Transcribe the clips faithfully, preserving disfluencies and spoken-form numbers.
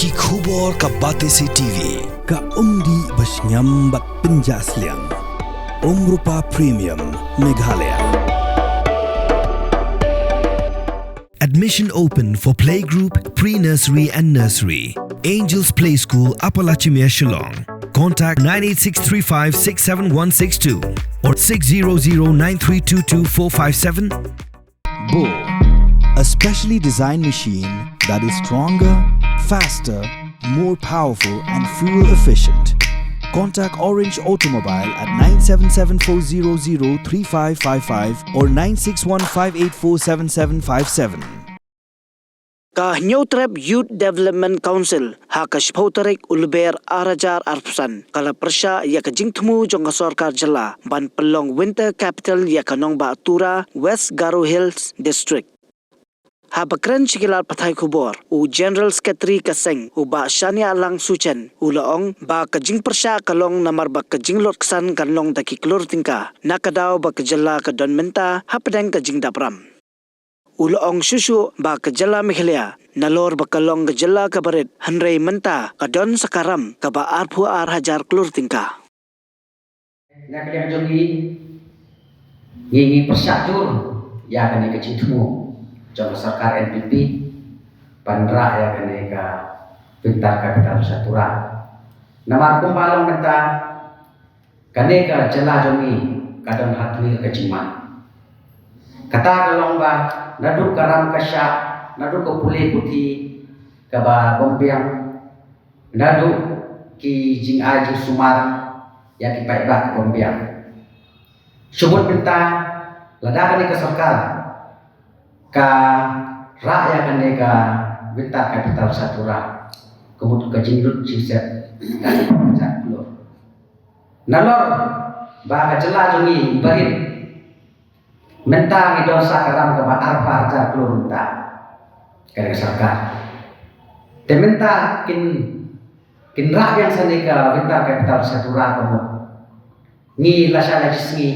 Ki khubor ka Batesi T V, ka umdih ba shngiam bad pynjah sliang. Umrupa Premium, Meghalaya. Admission open for playgroup, pre-nursery and nursery. Angels Play School, Upper Lachimia, Shillong. Contact nine eight six three five six seven one six two or six zero zero nine three two two four five seven. Bo, a specially designed machine that is stronger, faster, more powerful, and fuel efficient. Contact Orange Automobile at nine seven seven four zero zero three five five five or nine six one five eight four seven seven five seven. Ka Hynñiewtrep Youth Development Council ha ka shiphew tarik u Lber ar hajar arphew san ka la pyrshah ïa ka jingthmu jong ka sorkar jylla ban pynlong Winter Capital ïa ka nongbah Tura, West Garo Hills District. Haba kren sha ki lad pathai khubor, u General Secretary ka seng, u Bah Shanialang Suchen, u la ong ba ka jingpyrshah ka long namar ba ka jinglot ksan kan long da ki klur tyngka na ka daw ba ka jylla ka don mynta hapdeng ka jingdap ram. U la ong shuh shuh ba ka jylla Meghalaya nalor ba ka long ka jylla kaba rit, hynrei mynta ka don sa ka ram kaba arphew ar hajar klur tyngka. Na ka liang jong ngi, ngi ngi pyrshah jur ïa kane ka jingthmu jong ka sorkar N P P ban rah ïa kane ka Winter Capital sha Tura. Namar kumba long mynta, kane ka jylla jong ngi ka don ha tmier ka jingma. Kata ka long ba naduh ka ram ka shah, naduh ka pule puthi kaba bym biang, naduh ki jingai jingsumar ïa ki paidbah bym biang. Shu mut mynta, lada kane ka sorkar ka rah ïa kane ka Winter Capital sha Tura, ka mut ka jinglut jingsep ka jingpynjah klur. Nalor ba ka jylla jong ngi i barit, mynta ngi don sa ka ram kaba arphew ar hajar klur mynta, ka dei ka sorkar. Te mynta kin, kin rah biang sa ne ka Winter Capital sha Tura, ka mut ngi lashai lashisngi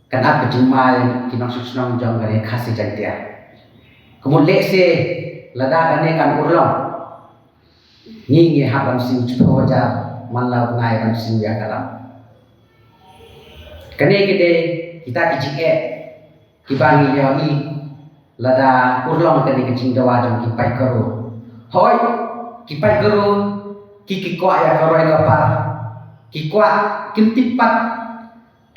kan ap ka jingma ïa ki nongshong shnong jong ka ri Khasi Jaiñtia. Ka mut lehse lada kane kan urlong, ngi ngi hap ban siew shiphew hajar man la u bnai ban siew ïa ka ram. Kane ka dei kita ki jingeh kiba ngi ïohi lada urlong kane ka jingdawa jong ki paid Garo. Hooid, ki paid Garo ki, ki kwah ïa ka roi ka par, ki kwah, kim tip pat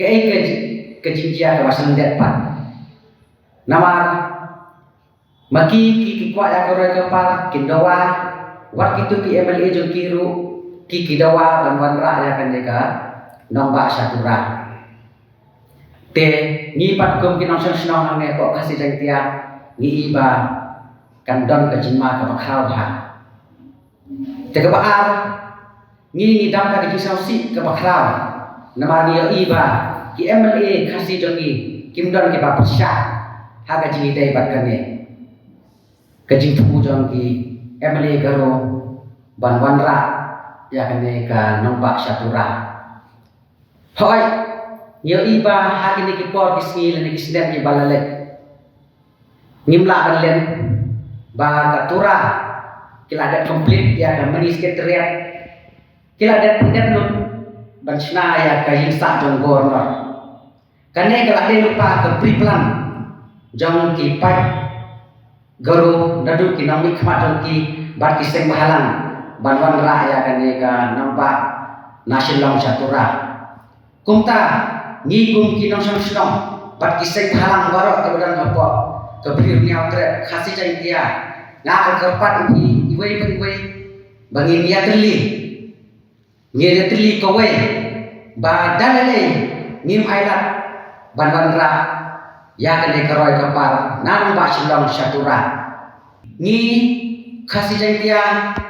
kaei ka ji-, ka jingjia kaba sngewdep pat. Namar ma ki, ki, ki kwah ïa ka roi ka par, kin dawa, wat kito ki M L A jong ki ruh ki, ki dawa ban wanrah ïa kane ka nongbah sha Tura. Te ngi pat kum ki nongshong shnong hangne hapoh Khasi Jaiñtia, ngi i ba kan don ka jingma kaba khraw bha. Te kaba ar, ngi ngi dap da ka jingsngewsih kaba khraw, namar ngi ïohi ba ki M L A Khasi jong ngi kim don kiba pyrshah ha ka jingïadei bad kane ka jingthmu jong ki M L A Garo ban wanrah ïa kane ka nongbah sha Tura. Hooid, ngi ïohi ba ha kine ki por ki sngi lane ki snem kiba la leit, ngim lah ban len ba ka Tura ki la dep complete ïa ka mini secretariat, ki la dep pyndep lut ban shna ïa ka ïing sah jong Governor. Kane ka la dei lypa ka pre-plan jong ki paid Garo, naduh ki nongmihkhmat jong ki bad ki seng bhalang ban wanrah ïa kane ka nongbah na Shillong sha Tura. Kumta, ngi kum ki nongshong shnong bad ki seng bhalang baroh kiba don hapoh ka Bri Hynñiewtrep Khasi Jaiñtia, nga kyrpad ïa phi iwei pa iwei ba ngin ïatylli, ngin ïatylli kawei ba da lei lei ngim ailad ban wanrah ïa kane ka roi ka par na nongbah Shillong sha Tura. Ngi Khasi Jaiñtia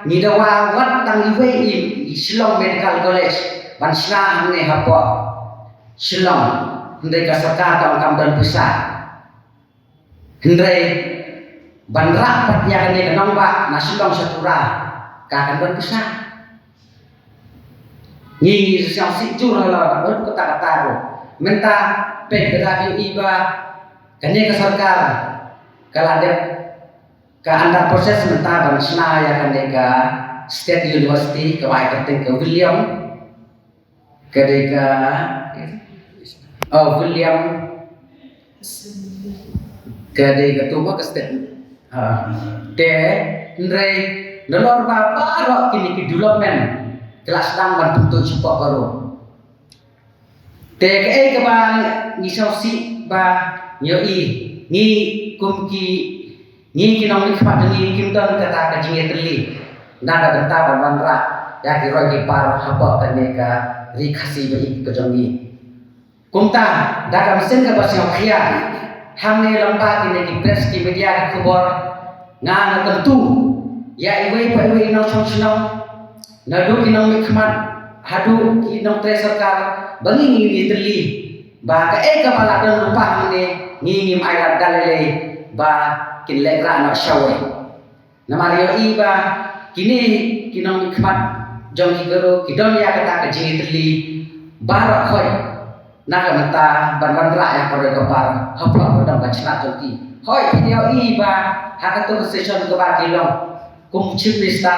ngi dawa wat tang iwei i, i Shillong Medical College ban shna hangne hapoh Shillong, hynrei ka sorkar ka ong kam don pisa. Hynrei ban rah pat ïa kane ka nongbah na Shillong sha Tura ka kan don pisa. Ngi ngi sngewsih jur halor ka bun kata kata ruh. Mynta peit ka da ïohi ba kane ka sorkar ka la dep Ka under process mynta ban shna ïa kane ka State University, ka bai kyrteng ka William, ka dei ka, oh, William, ka dei ka tu ka state. Ha. Te hynrei nalor ba baroh kine ki development ka la sdang ban pyntuh shapoh baroh. Te kaei kaba ngi sngewsih ba ngi ïohi, ngi kum ki, ngi ki nongmihkhmat jong ngi kim don kata ka jingïatylli na ka bynta ban wanrah ïa ki roi ki par hapoh kane ka ri Khasi ba ïeit ka jong ngi. Kumta da ka mynsiem kaba sngewkhia, hangne lyngba kine ki press, ki media, ki khubor, nga nga kyntu ïa iwei pa iwei i nongshong shnong, naduh ki nongmihkhmat haduh ki nongtrei sorkar, ba ngi ngin ïatylli ba kaei kaba la don lypa hangne ngi ngim ailad da lei lei ba kin leh rah noh shawei. Namar ïohi ba kine ki nongmihkhmat jong ngi ki Garo ki don ïa kata ka jingïatylli baroh khoit na ka bynta ban wanrah ïa ka roi ka par hapoh ka dong ka tnat jong ki. Hooid, phi ïohi ba ha kato ka session kaba ki long, kum Chief Minister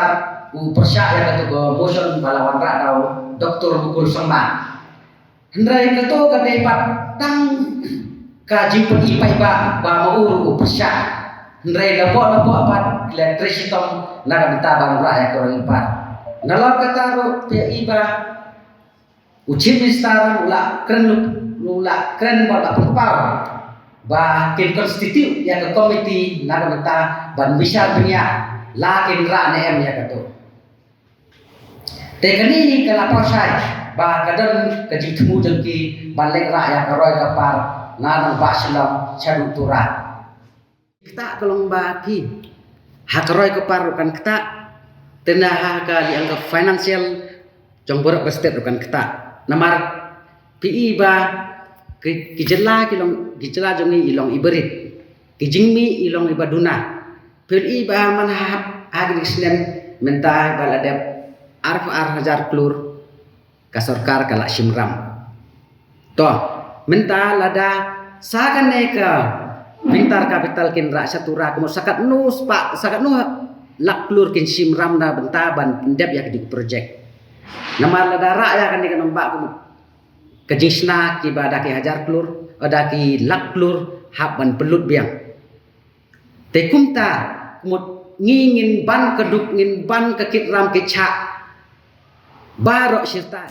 u pyrshah ïa kato ka motion ba la wanrah da u Doctor Mukul Sangma. Hynrei kato ka dei pat tang ka jingpyni paidbah ba ma u ruh u pyrshah. Hynrei napoh napoh pat ki la trei shitom na ka bynta ban wanrah ïa ka roi ka par. Nalor kata ruh phi ïohi ba u Chief Minister u la kren, u la kren ba la pynpaw ba kin constitute ïa ka committee na ka bynta ban bishar bniah la kin rah ne em ïa kato. Te kane ka la paw shai ba ka don ka jingthmu jong ki ban leh rah ïa ka roi ka par na nongbah Shillong shaduh Tura. Kata ka long ba phi ha ka roi ka par ruh kan kata, te na ha ka liang ka financial jong baroh ka state ruh kan kata. Namar phi i ba ki, ki jylla ki long, ki jylla jong ngi i long i barit, ki jingmih i long i ba duna. Phi i ba man ha, ha kine ki snem mynta ba la dep arphew ar hajar klur ka sorkar ka la shim ram. To, mynta lada sa kane ka bynta capital kin rah sha Tura, ka mut sa katno spah, sa katno lak klur kin shim ram na bynta ban pyndep ïa kine ki project. Namar lada rah ïa kane ka nongbah, ka mut ka jingshna kiba da ki hajar klur, da ki lak klur hap ban pynlut biang. Te kumta, ka mut ngi ngin ban ka duk, ngin ban ka kit ram kit shah baroh shirta.